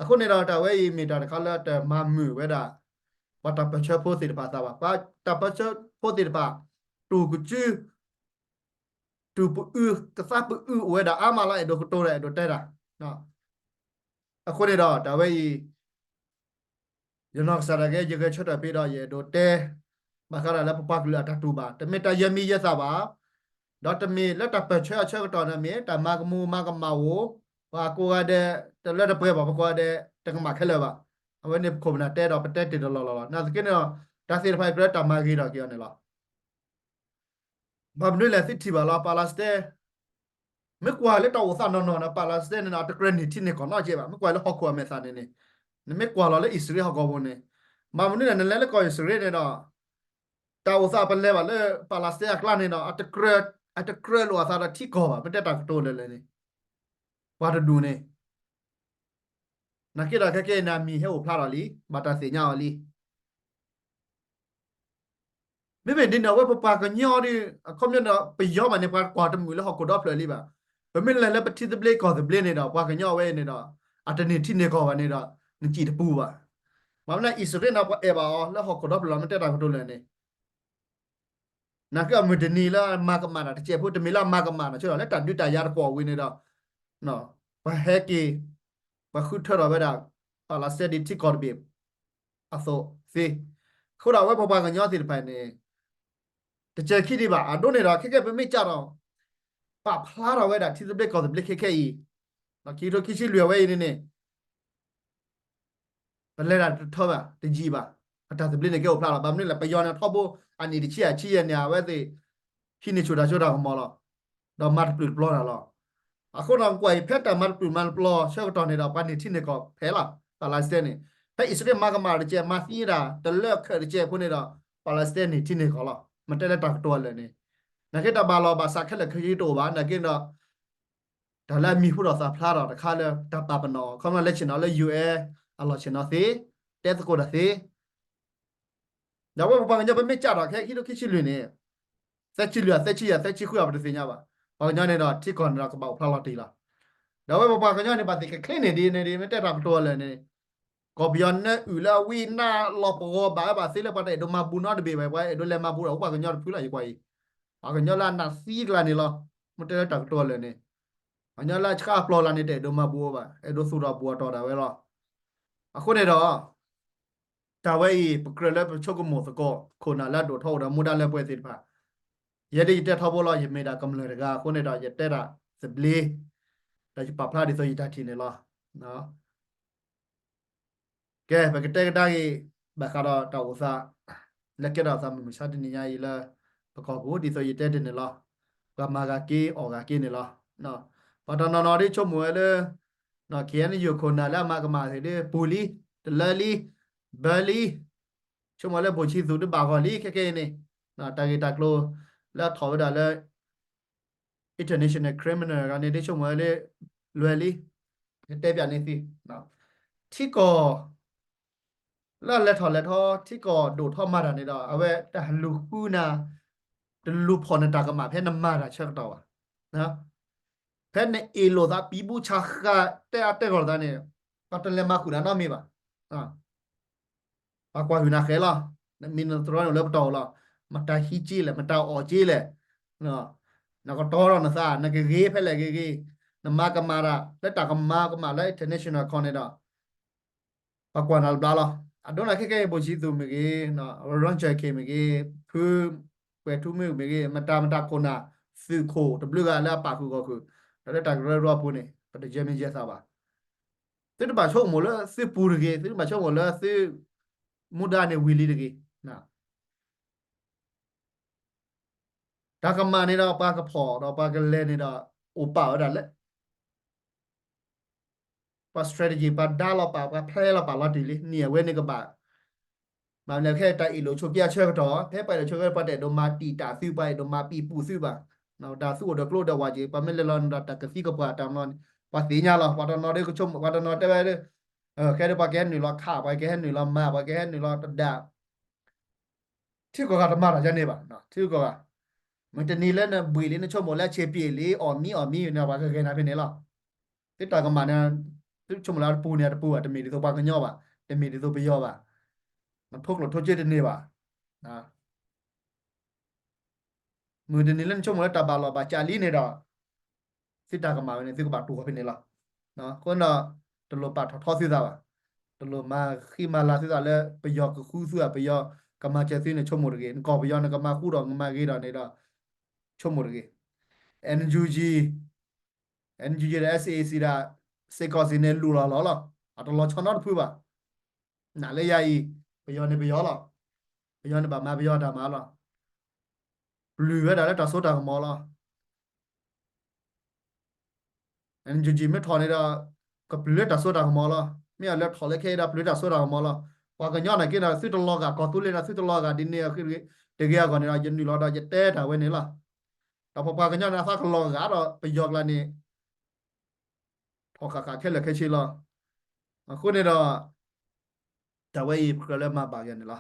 အဃိန့ၣ်ဒီး တၢ်ဝဲအံၤမ့ၢ်တၢ်တခါလၢတမၤမုာ်ဝဲဒၣ် ပှၤတၢ်ပၢၢ်ဆၢဖိသ့ၣ်တဖၣ်အသးဘၣ်. ပှၤတၢ်ပၢၢ်ဆၢဖိသ့ၣ်တဖၣ် တူၢ်ကစု တူၢ်ပအု ကသးပအုအိၣ်ဝဲဒၣ်အါမးလၢအဲၣ်ဒိးကတိၤဒီးအဲၣ်ဒိးတဲတၢ်. အဃိန့ၣ်ဒီး တၢ်ဝဲအံၤ ယနီၢ်ကစၢ်ဒၣ်က့ ယဂဲၤဆၢထၢၣ်ဖဲဒီး ယအဲၣ်ဒိးတဲ ဘၣ်ဃးဒီးလၢပပှၤကလုာ်အတၢ်တူၢ်ဘၣ်, တမ့ၢ်တၢ်ယဲၢ်မံယဲၢ်သၣ်ဘၣ်, ဒီးတမ့ၢ်လၢတၢ်ပၢၢ်ဆၢအဆၢကတီၢ်န့ၣ် မ့ၢ်တၢ်မၤကမူၤမၤကမၣ်အိၣ်, ပှၤကိးဂၤဒဲး တလၢတပှဲၤဘၣ် ပကိးဂၤဒဲး တကမၣ်ခဲလၢာ်ဘၣ်. အဝဲန့ၣ်ပခိၣ်ပနၢ်တဲဒီး ပတဲတ့ၢ်တလီၢ်လီၢ်လီၤ. နာ်သက့န့ၣ်ဒီး တၢ်သ့ၣ်တဖၣ်အံၤ ကြၢးတၢ်မၤဂ့ၤထီၣ်က့ၤအီၤန့ၣ်လီၤ. ဘၣ်မနုၤလဲၣ် သုထံၣ်ဘၣ်လီၤ ပၣ်လးစတဲ မ့ၢ်ကွၢ်လၢတၢ်အိၣ်သးနီၢ်နီၢ်န့ၣ် ပၣ်လးစတဲန့ၣ် အတကြၢးန့ၢ်ထံန့ၢ်ကီၢ်နီတကဲဘၣ်. မ့ၢ်ကွၢ်လၢဟီၣ်ခိၣ်အမဲာ်သၣ်န့ၣ်န့ၣ်, နမ့ၢ်ကွၢ်လီၤလၢအံၣ်စရ့လးဟီၣ်ကဝီၤပူၤန့ၣ်, ဘၣ်မနုၤလဲၣ် နလဲၤလၢကီၢ်အံၣ်စရ့လးန့ၣ်ဒီး တၢ်အိၣ်သးပလဲၤဘၣ်လၢပၣ်လးစတဲအကျါန့ၣ်ဒီး အတကြၢးလိာ်အသးဒီးထံကီၢ်ဘၣ်. မ့ၢ်တဲတၢ်ကတိၤလၢလဲၣ်န့ၣ် ပှၤတဒူၣ်န့ၣ် နာ်က့ဒီးခဲကဲအံၤန့ၣ် အမံၤဟဲအိၣ်ဖျါထီၣ်လံ, ဘၣ်တၢ်သ့ၣ်ညါအီၤလံ. မ့မ့ၢ်ဒ်န့ၣ် အဝဲပပှၤကညီဒီး အခီပညီဒီး ပယီၤမးန့ၣ် ပှၤကွၢ်တမုာ်လၢဟီၣ်ခိၣ်ဒီဖျၢၣ်လံဘၣ်. ပမ့ၢ်လဲၤလၢပထံသဘျ့ကီၢ်သဘျ့န့ၣ်ဒီး ပှၤကညီအဝဲအံၤန့ၣ်ဒီး အတန့ၢ်ထံန့ၢ်ကီၢ်ဘၣ်န့ၣ်ဒီး နစံၣ်တပူၤဘၣ်. ဘၣ်မနုၤအံၣ်စရ့လးန့ၣ် ပှၤအဲၣ်ဘၣ်အီၤလၢဟီၣ်ခိၣ်ဒီဖျၢၣ်လီၤ မ့ၢ်တဲတၢ်ကတိၤလၢာ်န့ၣ် နာ်က့အမုၢ်တနံၤလၢအမၤကမၣ်တၢ်တစဲးဖိ တမ့ၢ်လၢအမၤကမၣ်နီၤ ဆိဒီးလၢတၢ်ဒုးတၢ်ယၤတကွီၢ်ဝံၤန့ၣ်ဒီး ပှၤဟဲက့ၤ ပှၤဃုထၢထီၣ်ဝဲဒၣ် Palestine ဒ်ထံကီၢ်တဘ့ၣ်အသိးသ့. အဃိဒီးအဝဲပပှၤကညီသ့ၣ်တဖၣ်န့ၣ် တစဲးခံဒံးဘၣ် အဒိန့ၣ်ဒီး ခဲကဲပမ့ၢ်ကးဒီး ပာ်ဖျါထီၣ်ဝဲဒၣ်ထံသဘျ့ကီၢ်သဘျ့ခဲခဲအံၤ ခံကထိခံဆံလွံၢ်အဝဲအံၤန့ၣ်န့ၣ် ပလဲၤတၢ်တထၢဘၣ် တယံာ်ဘၣ်. ပတၢ်သဘျ့န့ၣ်ကဲအိၣ်ဖျါလီၤ. ဘၣ်မနုၤလဲၣ် ပယီၤန့ၣ်ထီဘိ အနံၣ်တဆံအဆံယဲၢ်န့ၣ် အဝဲသ့ၣ် ဟံးန့ၢ်ဆူၣ်တၢ်စိတၢ်ကမီၤလီၤ. ဒီးမၤတပျုာ်တပျီၤတၢ်လီၤ. အဃိဒီးကွၢ်အံၤ ဖဲတၢ်မၤတပျုာ်မၤတပျီၤဆၢကတီၢ်န့ၣ်ဒီး ပှၤန့ၢ်ထံန့ၢ်ကီၢ်ဖဲလီၤ Palestine န့ၣ်. ဖဲအံၣ်စရ့လးမၤကမၣ်တကဲး မၤသံဒၣ်တလၢအခၢးတကဲးဖိန့ၣ်ဒီး Palestine န့ၢ်ထံန့ၢ်ကီၢ်လီၤ. မ့ၢ်တဲလၢတၢ်ကတိၤအလၢာ်န့ၣ် နာ်က့တၢ်ဘၣ်လီၤဘၣ်စးခဲလၢာ်ခဲဆ့တအိၣ်ဘၣ် နာ်က့ဒီး တၢ်လၢအမံၤဟူထီၣ်သးဖျါထီၣ်တခါလၢတၢ်ပာ်ပနီၣ် ခီဖျိလၢဆ့ၣ်နီၤလၢ ယူၢ်အဲၣ် အလီၢ်ဆ့ၣ်နီၤသ့, တဲသကိးတၢ်သ့, ဒီးအဝဲပပှၤကညီပမ့ၢ်ကးထီၣ်ခဲခံကထိခံဆံလွံၢ်န့ၣ်, သၢဆံလွံၢ် သၢဆံယဲၢ် သၢဆံဃု ပတသ့ၣ်ညါဘၣ်. ပှၤကညီန့ၣ်ဒီး ထံကီၢ်န့ၣ်ဒီးကဘၣ်အိၣ်ဖျါလီၤတံၢ်လီၤ. ဒီးအဝဲပပှၤကညီန့ၣ် ဘၣ်သ့ၣ်ကချ့န့ၣ်ဒ်န့ၣ်ဒ် မ့ၢ်တဲတၢ်ကတိၤလၢာ်န့ၣ် ကီၢ်ပယီၤနၢအုၣ်လၢအဝံနၢလီၤပဂီၤဘၣ်ဝဲဘၣ်သ့လၢပှၤတအဲၣ်ဒိးမၤဘူးနီတဘ့ၣ်ဘၣ် ပှၤအဲၣ်ဒိးလဲၤမၤဘူးဒီး ပှၤကညီတဖုလီၤ ယကွၢ်အံၤ, ပှၤကညီလၢအနးသံကျါန့ၣ်လီၤ. မ့ၢ်တဲလၢတၢ်ကတိၤလၢာ်န့ၣ်, ပှၤကညီလၢအဆှါအပျီၤလၢန့ၣ် တအဲၣ်ဒိးမၤဘူးဘၣ် အဲၣ်ဒိးသူၣ်ထီၣ်ဘူးထီၣ်တၢ်ဝဲလီၤ. အဃိန့ၣ်ဒီး တၢ်ဝဲအံၤ ပကြၢးလၢပဆိကမိၣ်သကိး ခိၣ်နၢ်လၢအဒိၣ်ထီၣ်အိၣ်ဒီးမူဒါလၢပှဲၤသ့ၣ်တဖၣ်, ယဲဒၣ်ယတဲထီဘိလီၤ ယမ့ၢ်ဒၣ်ကမျၢၢ်တဂၤအဃိန့ၣ်ဒီး ယတဲတၢ်သဘျ့, ဒီးယပာ်ဖျါဒ်သိးယတၢ်ထံၣ်န့ၣ်လီၤ. ကဲ ပကတဲကဒါက့ၤ ဘၣ်ဃးဒီးတၢ်အိၣ်သး လၢကဲထီၣ်သးမုၢ်မဆါတနံၤညါအံၤလၢ ပကီၢ်ပူၤ ဒ်သိးယတဲတ့ၢ်န့ၣ်လီၤ. ပှၤမၤဂၤက့ၤအီၣ်ဂၤက့ၤန့ၣ်လီၤ. ပှၤတနီၤနီၤဒ်ဆိကမိၣ်ဝဲလၢ KNU ခိၣ်နၢ်လၢအမၤကမၣ်သ့ၣ်ဒ် ပူၤလံ, တလၢလံ, ဘၢလံ, ဆိကမိၣ်လၢ ဗိုလ်ချစ်သူ ဒ်ဘၣ်ဂီၢ်လံ ခဲကဲအံၤန့ၣ်, တၢ်ဂ့ၢ်တၢ်ကျိၤလၢအထီၣ်ဝဲဒၣ်လၢ international criminal ဂၤန့ၣ် ဒ်ဆိကမိၣ်ဝဲလၢ လွဲလံ, ကတဲပၠးန့ၢ်သု, ထံကီၢ် လၢအလဲၤထီၣ်လဲၤထီ ထံကီၢ်ဒိၣ်ထီၣ်မၤတၢ်န့ၣ်ဒီး အဝဲတၢ်လူၤဃုနၤ တလူၤဖီၣ်နတၢ်ကမၣ်ဖဲနမၤတၢ်ဆၢကတီၢ်ဘၣ်. ဖဲနအ့ၣ်လိာ်သးပံၤဘူဆးဃာ်တဲအါတဲဂီၢ်သးန့ၣ် ပှၤတလဲၤမၤဃုာ်နၤနီတမံၤဘၣ်. ပှၤကွၢ်ဟုၣ်နၤဃဲၤလီၤ. နမံၤနသရၣ်န့ၣ်လၢပတီၢ်လီၤ. မတၤဟံးက့လဲၣ်, မတၤအီၣ်က့လဲၣ်, နကတီထီၣ်နသး, နကဂ့ၤဖဲလဲၣ်ဂ့ၤဂ့ၤ, နမၤကမၣ်တၢ် လၢတၢ်ကမၤကမၣ်လၢ international ခီန့ၣ်ဒီး ပှၤကွၢ်နၤလၢဘျါလီၤ. အဒိန့ၣ်ခဲကဲ ဗိုလ်ချစ်သူ မ့ၢ်ဂ့ၤ, ရၢၣ်ကၠၢၣ်ခ့ၣ် မ့ၢ်ဂ့ၤ, ဖု ကွဲၤထူမ့ၢ်ဂ့ၤ, မတၤမတၤခိၣ်နၢ် သုးခိၣ်တဘျုးဂၤလၢအပာ်ဃုာ်ဂီၢ်ဃုာ် ဒီးလၢတၢ်ကရၢကရိအပူၤန့ၣ် ပတယဲၢ်မ့ၢ်ယဲၢ်သးဘၣ်. သုတဘၣ်ဆိကမိၣ်လၢသုပူၤတဂ့ၤ, သုတဘၣ်ဆိကမိၣ်လၢသုမူဒါန့ၣ်ဝံၤလံတဂ့ၤ. တၢ်ကမၣ်န့ၣ်ဒီးပှၤကဖီၣ်ဒီးပှၤကလဲၤန့ၣ်ဒီး အိၣ်ပာ်ဝဲဒၣ်လၢ ပှၤ strategy ပှၤဒါလီၤပာ် ပှၤ plan လီၤပာ်လီၤတံၢ်လံ န့ၣ်အဝဲန့ၣ်ကဘၣ် ဘၣ်မနုၤလဲၣ် ဖဲတၢ်အ့ၣ်လိာ်ဆိးက့အဆၢကတီၢ် ဖဲပှၤအ့ၣ်လိာ်ဆိးက့ ပှၤတအဲၣ်ဒိးမၤတံာ်တာ်သု ပှၤအဲၣ်ဒိးမၤပံာ်ပူၤသုဘၣ်. တၢ်သူၣ်အိၣ်ဒီးကျိဒီးဝဲက့ၤ ပှၤမ့ၢ်လဲၤလီၤန့ၣ်ဒီး တၢ်ကသံကပှၢ်တၢ်မနီၤန့ၣ် ပှၤသ့ၣ်ညါလီၤ. ပှၤတနီၤဒီးကဆိကမိၣ် ပှၤတနီၤတဲဝဲ ခဲဒၣ်ပှၤကဟဲနုာ်လီၤခး ပှၤကဟဲနုာ်လီၤမၤ ပှၤကဟဲနုာ်လီၤတဒၣ် ထံကီၢ်ဂၤတမၤတၢ်ယၤန့ၣ်ဘၣ်, ထံကီၢ်ဂၤ မုၢ်တနံၤလၢနဘှံးလံ နဆိကမိၣ်လၢဆ့ပံၤလံ အီၣ်မံအီၣ်မံန့ၣ် ပှၤကဂဲၤနၤဖဲန့ၣ်လီၤ. သုတၢ်ကမၣ်န့ၣ် သုဆိကမိၣ်လၢတပူၤန့ၣ်တပူၤဘၣ်, တမ့ၢ်ဒ်သိးပှၤကညီဘၣ်, တမ့ၢ်ဒ်သိးပယီၤဘၣ်, နထိကျိၣ်ထိစ့တန့ၢ်ဘၣ်. မုၢ်တနံၤလၢနဆိကမိၣ်လၢတၢ်ဘၣ်လီၤဘၣ်စးလံန့ၣ်ဒီး သုတၢ်ကမၣ်ဝဲန့ၣ် သုကဘၣ်တူၢ်ဃီၤဖဲန့ၣ်လီၤ. အဃိဒီး တလိၣ်ပာ်ထီၣ်ထီသုသးဘၣ်, တလိၣ်မၤဃံမၤလၤသုသးလၢ ပယီၤကဃုသုဧါ ပယီၤကမၤစၢၤသုန့ၣ် ဆိကမိၣ်တဂ့ၤ. နကီၢ်ပယီၤနကမၤဃူဒီးနကမၤဂ့ၤဒီးန့ၣ်ဒီး ဆိကမိၣ်တဂ့ၤ. NUG, NUG ဒီး SAC ဒၣ် စ့ၢ်ကီးစ့ၢ်န့ၣ်လူၤလီၤလီၤလီၤ, အတလီၤဆီနီတဖုဘၣ်. နာ်လၢယၤအံၤ ပယီၤန့ၣ်ပယီၤလီၤ, ပယီၤန့ၣ်ဘၣ်မၤပယီၤတၢ်မၤလီၤ. ပျုၤဝဲဒၣ်လၢတၢ်စိတၢ်ကမီၤလီၤ. NUG မ့ၢ်ထီၣ်န့ၣ်ဒီး ကပျုၤလၢတၢ်စိတၢ်ကမီၤလီၤ. မ့ၢ်အလၢထီၣ်လၢခဲအံၤဒီး ပျုၤလၢတၢ်စိတၢ်ကမီၤလီၤ. ပှၤကညီနာ်က့ဒီး သုတလီၤဂာ်ကီၢ်သူလ့ၤဒီး သုတလီၤဂာ်ဒ်န့ၣ်အဃိတဂ့ၤ, တဂ့ၤအဂီၢ်န့ၣ်ဒီး ယနုာ်လီၤဒီးယတဲတၢ်ဝဲန့ၣ်လီၤ. ဒီးပပှၤကညီန့ၣ် အသးကလီၤဂာ်ဒီးပယီၤကျါန့ၣ် ထီၣ်ဃာ်ဃာ်ခဲလၢာ်ခဲဆ့လီၤ. အဃိန့ၣ်ဒီး တၢ်ဝဲအံၤ ပကြၢးလၢမၤဘၣ်ယၤန့ၣ်လီၤ.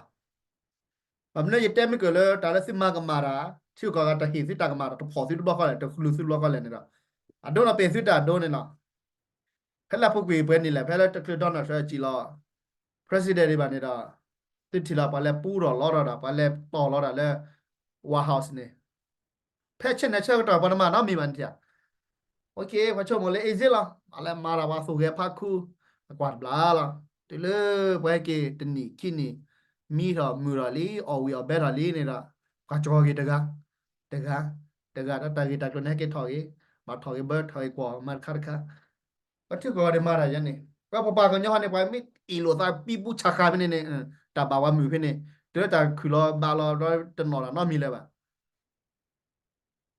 ဘၣ်မနုၤယတဲမ့ၢ်ကၢၢ်လၢ တၢ်လၢသုမၤကမၣ်တၢ် ထံဂုၤကီၢ်ဂၤတဟ့ၣ်သုတၢ်ကမၣ်ဒီး တဖီၣ်သုတဘျီဃီလဲၣ် တဃုသုတဘျီဃီလဲၣ်န့ၣ်ဒီး အဒိဒီးပ့ၢ်သုတၢ်ဒိန့ၣ်လီၤ. ဖဲလၢအပူၤကွံာ်ပှဲၤန့ၣ်လဲၣ် ဖဲလၢတချုး Donald Trump စံၣ်လီၤ president president ဒံးဘၣ်န့ၣ်ဒီး သုထံၣ်လီၤပှၤလဲၤပူထီၣ်လီထီၣ်ဒီး ပှၤလဲၤတီၢ်လီၤတၢ်လၢ White House န့ၣ် ဖဲဆဲးနဲၣ်ဆၢကတီၢ် ပှၤတမၤနီတမံၤဘၣ်န့ၣ်ဧါ. Okay, ပှၤဆိကမိၣ်လၢ easy လီၤ. အလဲၤမၤတၢ်ပှၤသူၣ်ဂဲၤဖးခူ အကွၢ်တဘျီလီၤ. တုၤလၢပှၤဟဲက့ၤတနံၣ်ခံနံၣ် မံထီၣ်မုာ်ထီၣ်လံ အီၣ်ဝံၤအီၣ်ဘဲထီၣ်လံန့ၣ်ဒီး ပှၤကၠီၤက့ၤတဂၤ တဂၤ တဂၤ တၢ်ဂ့ၢ်တၢ်ကျိၤန့ၣ် ဟဲက့ၤထီၣ်က့ၤ ဘၣ်ထီၣ်က့ၤဘၢထီၣ်က့ၤကွီၢ် မၤတခါတခါ ပှၤထံကီၢ်န့ၣ်မၤတၢ်ယဲန့ၣ် ပှၤပပှၤကညီဟီန့ၣ် ပှၤမ့ၢ်အ့ၣ်လိာ်သးပံဘူဆးဃာ်ဖဲန့ၣ်န့ၣ် တၢ်ဘၣ်ဝဲမုာ်ဖဲန့ၣ် တုၤလၢတၢ်ခုၣ်လီၤဘၣ်လီၤဒီး တနီၣ်တၢ်နီတမံၤလၢၤဘၣ်.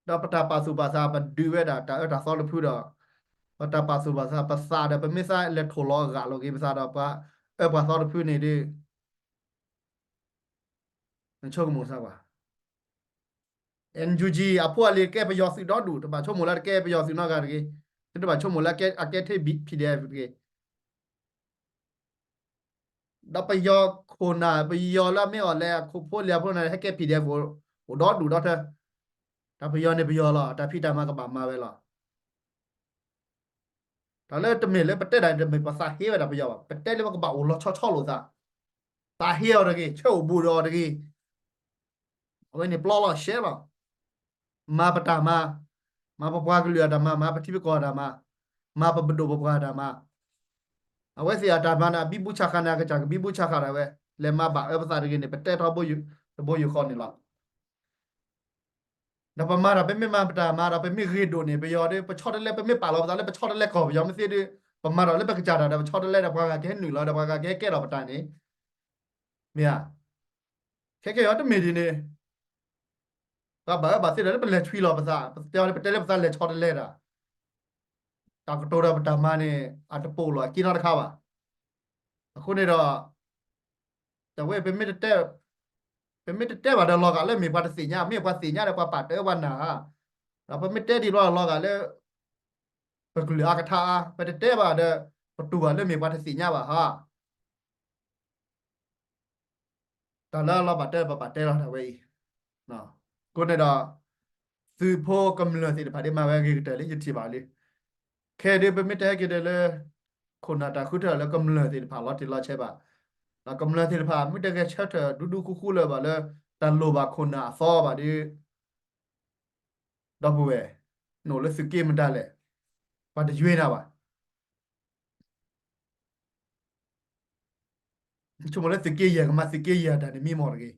ဒီးပတၢ်ပာ်သူၣ်ပာ်သး ပဒုးဝဲဒၣ်တၢ်အၢတၢ်သီတဖုဒီး ပတၢ်ပာ်သူၣ်ပာ်သး ပသးဒီး ပမ့ၢ်သးလဲၤထိၣ်လီၤအဂၤလိာ်က့ၤပသးဒီး ပှၤအၢပှၤသီတဖုန့ၣ်ဒီး နဆိကမိၣ်စၢ်ကွၢ် NUG အဖိအလံၤကဲပယီၤသုးဒီဒူၣ် တဘၣ်ဆိကမိၣ်လၢတကဲပယီၤသုးနီတဂၤတဂ့ၤ, သုတဘၣ်ဆိကမိၣ်လၢအကဲထီၣ် PDF တဂ့ၤ. ဒီးပယီၤခိၣ်နၢ် ပယီၤလၢအမ့ၢ်အီၤလဲၤအခိၣ်ဖိလံၤအဖိန့ၣ် ဟဲကဲ PDF အိၣ်ဒီဒူၣ်ဒီထၢ, တၢ်ပယီၤန့ၣ်ပယီၤလီၤ တၢ်ဖံးတၢ်မၤကဘၣ်မၤဝဲလီၤ. တၢ်လၢတမ့ၢ်လၢပတဲဒၣ်တမ့ၢ်ပသးဟ့ဝဲဒၣ်ပယီၤဘၣ်, ပတဲလၢပကဘၣ်အိၣ်လီၤဆီဆီလိာ်သး, သးဟ့အီၤတဂ့ၤ, ဆၢအိၣ်ဘူးဒီးအီၤတဂ့ၤ, အဝဲန့ၣ်ပျီလီၤရှဲလီၤ. မၤပတၢ်မၤ, မၤပပှၤကလုာ်အတၢ်မၤ, မၤပထံပကီၢ်အတၢ်မၤ, မၤပပဒိၣ်ပပှၢ်အတၢ်မၤ, အဝဲသ့ၣ်အတၢ်မၤန့ၣ် အဘံဘူဆးဃာ်န့ၣ် အကစၢ်ကဘံဘူဆးဃာ်ဒၣ်ဝဲ, လဲၤမၤဘၣ်အၢပသးတဂ့ၤန့ၣ် ပတဲထီဘိယူၢ်ဃီန့ၣ်လီၤ. ဒီးပမၤဒီး ပမ့ၢ်မၤပတၢ်မၤဒီး ပမ့ၢ်ဂ့ၤဒိၣ်န့ၣ် ပယီၤဒီး ပဆီတလဲ ပမ့ၢ်ပာ်လီၤပသးလၢပဆီတလဲကီၢ်ပယီၤမ့ၢ်သ့ဒီး ပမၤဒီးလၢပကစၢ်တၢ်ဒီး ပဆီတလဲဒီး ပှၤဂၤကဟဲနုာ်လီၤဒီး ပှၤဂၤကဟဲကဲထီၣ်ပတၢ်န့ၣ်, မ့ၢ်ဧါ. ခဲကဲအံၤတမ့ၢ်ဒ်န့ၣ် ပှၤဘၣ်အၢဘၣ်သီဒီး လၢပလဲၤဆွံလီၤပသး, ပတဲလၢပတဲလၢပသးလဲၤဆီတလဲတၢ်, တၢ်ကတိၤဒီးပတၢ်မၤန့ၣ် အတပိာ်လီၤအက့နီတခါဘၣ်. အဃိန့ၣ်ဒီး တဝဲ ပမ့ၢ်တတဲဘၣ်ဒီးလီၤဂာ်လၢမ့ၢ်ပှၤတသ့ၣ်ညါ, မ့ၢ်ပှၤသ့ၣ်ညါဒီးပှၤပာ်တၢ်အၢပှၤနၢ်ဧါ. ဒီးပမ့ၢ်တဲဒ်လီၤလီၤဂာ်လၢ ပကလုာ်အါကထါအါ, ပတတဲဘၣ်ဒီး ပတူၢ်ဘၣ်လၢမ့ၢ်ပှၤတသ့ၣ်ညါဘၣ်ဧါ. တၢ်လၢအလီၤဘၣ်တဲ ပဘၣ်တဲလီၤတၢ်ဝဲအံၤ. အဃိန့ၣ်ဒီး သုးဖိကမျၢၢ်သ့ၣ်တဖၣ်ဒ်မၤဝဲအဂ့ၤကတၢၢ်လံ ယထံၣ်ဘၣ်လံ. ခဲဒ်ပမ့ၢ်တဟဲက့ၤဒီးလၢ ခိၣ်နၢ်တၢ်ဃုထၢလၢကမျၢၢ်သ့ၣ်တဖၣ်လီၤတံၢ်လီၤဆဲးဘၣ်, ဒီးကမျၢၢ်သ့ၣ်တဖၣ် မ့ၢ်တဂဲၤဆၢထၢၣ်ဒူဒူဃူဃူလၢၤဘၣ်လၢ တၢ်လိၣ်ဘၣ်ခိၣ်နၢ်အသီဘၣ်ဒီး ဒီပုၢ်ဝဲၢ်, နအိၣ်လၢသုးက့မတၤလဲၣ်, ပှၤတယွ့နၤဘၣ်. ဆိကမိၣ်လၢသုးက့ယဲၢ်ကမၤသုးက့ယဲၢ်တၢ်န့ၣ်မံမီၢ်တဂ့ၤ.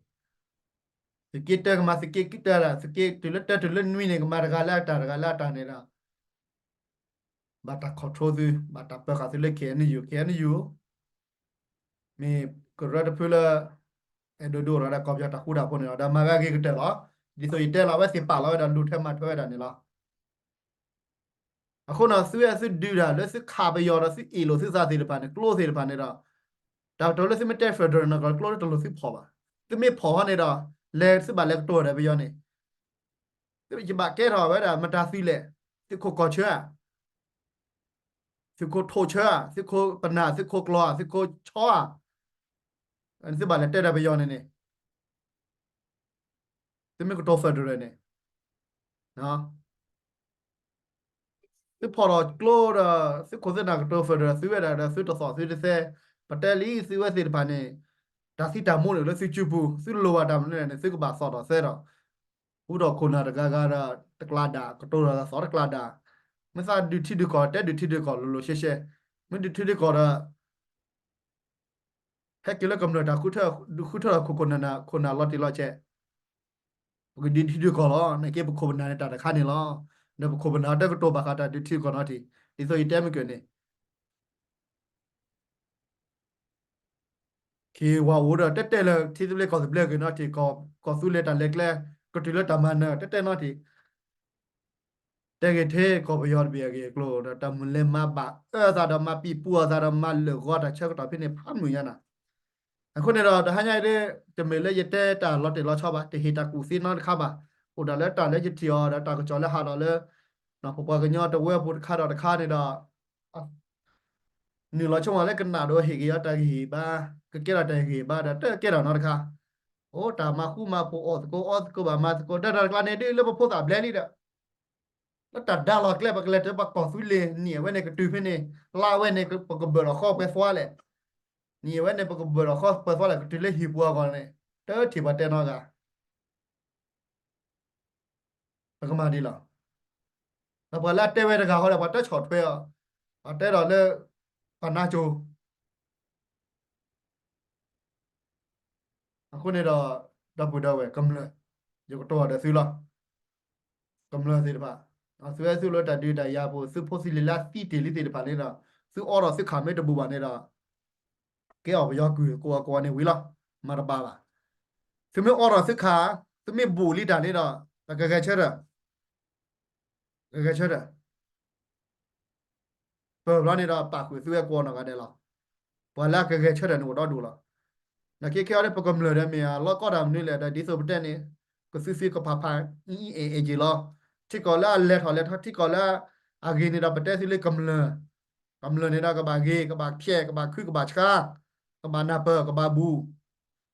သုးက့တၢကမၤသုးက့တၢတၢ်, သုးက့တုၤလၢတၢတုၤလၢနွံန့ၣ် ကမၤတဂၤလၢအတၢ်တဂၤလၢအတၢ်န့ၣ်ဒီး ဘၣ်တၢ် control သု, ဘၣ်တၢ်ပၢဃာ်သုလၢ KNU, KNU မ့ၢ်ကရၢတဖုလၢ အဲၣ်ဒိးဒိးထီၣ်ဒီးကီၢ်ပယီၤတၢ်ဃူတၢ်ဖိးန့ၣ်လီၤ. ဒီးမၤဝဲအဂ့ၤကတၢၢ်လီၤ. ဒ်သိးယတဲလီၤ အဝဲသ့ၣ်ပာ်လီၤဝဲဒီးလူၤထွဲမၤထွဲဝဲဒၣ်န့ၣ်လီၤ. အဃိန့ၣ် သုဝဲသုဒုးတၢ်လၢသုခးပယီၤဒီးသုအ့ၣ်လိာ်သုသးသ့ၣ်တဖၣ်န့ၣ် ကျိသ့ၣ်တဖၣ်န့ၣ်ဒီး တၢ်ကတိၤလၢသုမ့ၢ်တဲ federal န့ၣ် ကျိလၢတလိၣ်သုဖီၣ်ဘၣ်. သုမ့ၢ်ဖီၣ်ဟီန့ၣ်ဒီး လဲၤသုဘၣ်လဲၤကတိၤဒီးပယီၤန့ၣ် သုဘၣ်ကဲထီၣ်ဝဲဒၣ်မတၤသုလဲၣ်, သုးခိၣ်ကီၢ်ဆၢဧါ, သုးခိၣ်ထိၣ်ဆၢဧါ, သုးခိၣ်ပနၢ်, သုးခိၣ်ကျီၤဧါ, သုးခိၣ်ဆီဧါ, သုဘၣ်လဲၤတဲဒီးပယီၤန့ၣ်န့ၣ် သုမ့ၢ်ကတိၤ federal န့ၣ် သုဖီၣ်လီၤကျိဒီး သုးခိၣ်သုးနၢ်ကတိၤ federal သုဝဲဒၣ်ဒီး သုတသီၣ်သုတသဲ, ပတဲလံသုဝဲသ့ၣ်တဖၣ်န့ၣ် တၢ်သံတၢ်မူန့ၣ်လၢသုစုပူၤ, သုလိၣ်ဘၣ်တၢ်မနုၤလဲၣ်န့ၣ် သုကဘၣ်သီၣ်ဒီးသဲဒီး ဟူထီၣ်ခိၣ်နၢ်တဂၤဂၤဒီးတကျးဒၣ်, ကတိၤဒီးသီၣ်တကျးဒၣ်, မ့ၢ်သးဒုးထံဒုးကီၢ် တဲဒုးထံဒုးကီၢ်လိၤလိၤရှဲရှဲ, မ့ၢ်ဒုးထံဒုးကီၢ်ဒီး ဟဲက့ၤလၢကမျၢၢ်တၢ်ဃုထၢ ဃုထၢခိၣ်ခိၣ်နၢ်နၢ် ခိၣ်နၢ်လီၤတံၢ်လီၤဆဲး, ပကဒုးထံဒုးကီၢ်လီၤ. နာ်က့ပခိၣ်ပနၢ်န့ၣ်တၢ်တခါန့ၣ်လီၤ. ဒီးပခိၣ်ပနၢ်တကတိၤဘၣ်ဃးတၢ်ဒုးထံဒုးကီၢ်နီတထံၣ်, ဒ်သိးယတဲမ့ၢ်ကၢၢ်န့ၣ် က့ၤဝဲအိၣ်ဒီးတဲတဲလၢထံသဘျ့ကီၢ်သဘျ့ဂ့ၤနီတထံၣ်, ကီၢ်သူလ့ၤတၢ်လဲၤကျဲ ကတုၤလၢတၢ်မၤနၢၤတဲတဲနီတထံၣ် တဲဂ့ၤထဲကီၢ်ပယီၤတဘ့ၣ်အဂ့ၢ်အကျိၤ ဒီးတၢ်မုၢ်လၢ်မၤဘၣ်အၢသးဒီးမၤပံာ်ပူၤအသးဒီးမၤလၢာ်ဂီၤတၢ်ဆၢကတီၢ်ဖဲန့ၣ် ဖးမုာ်ညါနၤ. အဃိန့ၣ်ဒီး တဟါညါအံၤဒ် တမ့ၢ်လၢယတဲတၢ်လီၤတဲာ်လီၤဆီဘၣ်, တဟ့ၣ်တၢ်ကူၣ်သ့နီတခါဘၣ်. အိၣ်ဒၣ်လၢတၢ်လၢယထံၣ်အီၤဒီးတၢ်ကစီၣ်လၢဟးထီၣ်လၢ ပပှၤကညီတဝၢပူၤတခါဒီးတခါန့ၣ်ဒီး နုာ်လီၤဆိကမိၣ်လၢကနၣ်ဒီးဟ့ၣ်က့ၤအီၤတၢ်ဂ့ၢ်ဘၣ်, ကကဲထီၣ်တၢ်ဂ့ၢ်ဘၣ်ဒီး တကဲထီၣ်နီတခါ. အိၣ်တၢ်မၤဃူမၤဖိးအီၣ်သကိးအီသကိး ဘၣ်မၤသကိး တၢ်တၢ်တကျါန့ၣ် ဒ်လၢပဖိသၣ်ဘျဲလံဒီး လၢတၢ်ဒါလီၤကျဲ ပကလဲၤတုၤပှၤကီၢ်သူလ့ၤနံၣ်အဝဲန့ၣ်ကတုၤဖဲန့ၣ် လါဝဲန့ၣ် ပကဘၢၣ်ထီၣ်ဃီပှဲၤသွါလဲၣ်. နံၤအဝဲန့ၣ် ပကဘၢၣ်ဒီးဃီပၢၤသီလဲၣ် ကတုၤလၢဟံၣ်ပူၤအဂီၢ်န့ၣ် တထံၣ်ပှၤတဲနီတဂၤ ပကမၤဒ်လဲၣ်. ဒီးပှၤလၢအတဲဝဲတဂၤဃီဒီး ပှၤတဆီၣ်ထွဲအီၤ, ပှၤတဲဒီးလၢ ပှၤနါစိၤ အဃိန့ၣ်ဒီး ဒီပုၢ်ဒီဝဲၢ် ကမျၢၢ်, ယကတိၤဒီးသုလီၤ. ကမျၢၢ်သ့ၣ်တဖၣ်, သုဝဲသုလၢတၢ်ဒုးတၢ်ယၤပူၤ သုဖိသုလံၤလၢအသံတ့ၢ်လံသ့ၣ်တဖၣ်န့ၣ်ဒီး သုအီဒီးသုခးမ့ၢ်တဘူးဘၣ်န့ၣ်ဒီး ကဲအီၣ်ပယီၤကုၢ်ကိးအကိးန့ၣ်ဝံၤလီၤ. မၤတဘၣ်ဘၣ်. သုမ့ၢ်အီဒီးသုခး, သုမ့ၢ်ဘူးလံတၢ်န့ၣ်ဒီး ပကဂဲၤဆၢထၢၣ်, ကဂဲၤဆၢထၢၣ် ပၢၢ်ဘျီန့ၣ်ဒီး ပာ်ဃုာ်သုဝဲကိးနီၢ်ဂၤဒဲးလီၤ. ပှၤလၢအကဂဲၤဆၢထၢၣ်န့ၣ်အိၣ်ဒီဒူၣ်လီၤ. နာ်က့ခဲအံၤဒီး ပကမျၢၢ်ဒီးမ့ၢ်အလီၢ်ကီတၢ်မနုၤလဲၣ်ဒီး ဒ်သိးပတဲန့ၣ် ကသုသုကဖးဖးအံၤအံၤအဲၣ်အဲၣ်က့ၤလီၤ. ထံကီၢ်လၢအလဲၤထီၣ်လဲၤထီၣ် ထံကီၢ်လၢအဂ့ၤန့ၣ်ဒီး ပတဲသုလၢကမျၢၢ်, ကမျၢၢ်န့ၣ်ဒီးကဘၣ်ဂ့ၤ ကဘၣ်ဖျဲး ကဘၣ်ခုကဘၣ်ဆါ, ကဘၣ်နၢ်ပၢၢ် ကဘၣ်ဘူး,